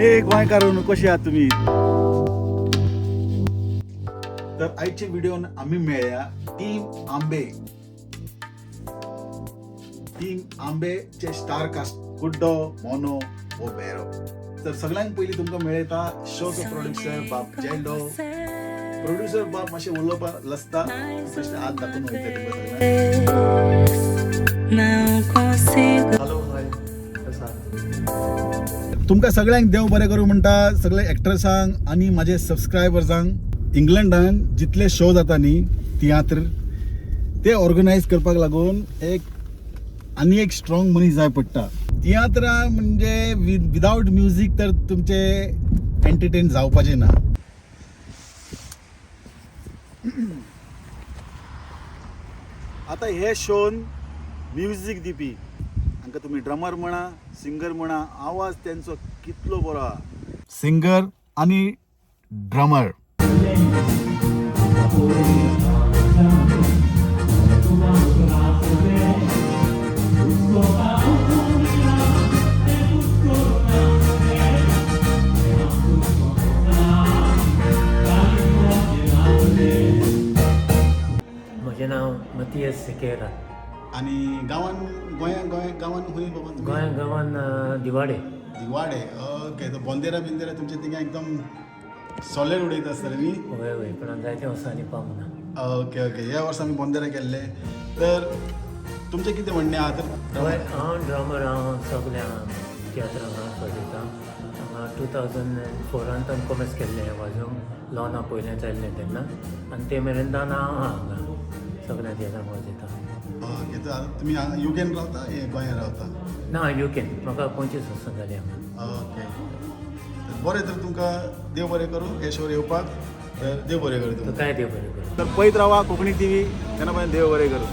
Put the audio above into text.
ए गोंयकार कशी आहात तुमी? तर आयच्या व्हिडिओन आमी मेळया टीम आंबे. टीम आंबेचे स्टार कास्ट कुड्डो, मोनो ओ बेरो. तर सगळ्यांत पयलीं तुमकां मेळयता शोचो प्रोड्युसर बाब जेल्डो. प्रोड्युसर बाब मातशें उलोवपाक लसता, मातशें हात दाखोवन वयता तुमकां सगळ्यांक. Não consigo. Hello, हाय, कसा? तुमकां सगळ्यांक देव बरें करूं म्हणटा, सगळे एक्ट्रसांक आनी म्हाजे सबस्क्रायबर्सांक. इंग्लंडान जितले शो जाता न्ही तियात्र, ते ऑर्गनायज करपाक लागून एक आनी एक स्ट्रॉंग मनीस जाय पडटा. तियात्रां म्हणजे विदावट म्युजीक तर तुमचे एंटरटेन जावपाचें ना. आतां हे शोन म्युजीक दिवपी हांकां तुमी ड्रमर म्हणा, सिंगर म्हणा, आवाज तेंचो कितलो बरो आहा. सिंगर आनी ड्रमर. म्हजें नांव मतियस सिकेरा. आनी गांवान, गोंया गोंय गांवान खंय बाबा तुमी? गोंया गांवान दिवाडे. दिवाडे, ओके. तो बोंदेरा बिंदेरा तुमच्या थिंगा एकदम सॉलिड उडयता आसतले न्ही? वय वय, पण जायते वर्सांनी पावूंक ना. ओके ओके, ह्या वर्सा आमी बोंदेरा केल्ले. तर तुमचें कितें म्हणणें आहा तर? हय, हांव ड्रमर. हांव सगल्या तियात्रांक हांव वाजयता. हांगा 2004 आमी कोमेस केल्लें वाजोवंक, लोना पयलें चल्लें तेन्ना, आनी ते मेरेन हांव आहा हांगा सगल्या तियात्रांक वाजयता. ओके, तर आतां तुमी युकेन रावता हे गोंयान रावता? ना, युकेन. म्हाका 25 वर्सां जालीं हांगा. ओके, तर बरें, तर तुमकां देव बरें करूं हे शोर येवपाक. तर देव बरें करूं तुमकां. तुकाय देव बरें करूं. तर पळयत रावा कोंकणी टीव्ही. तेन्ना पर्यंत देव बरें करूं.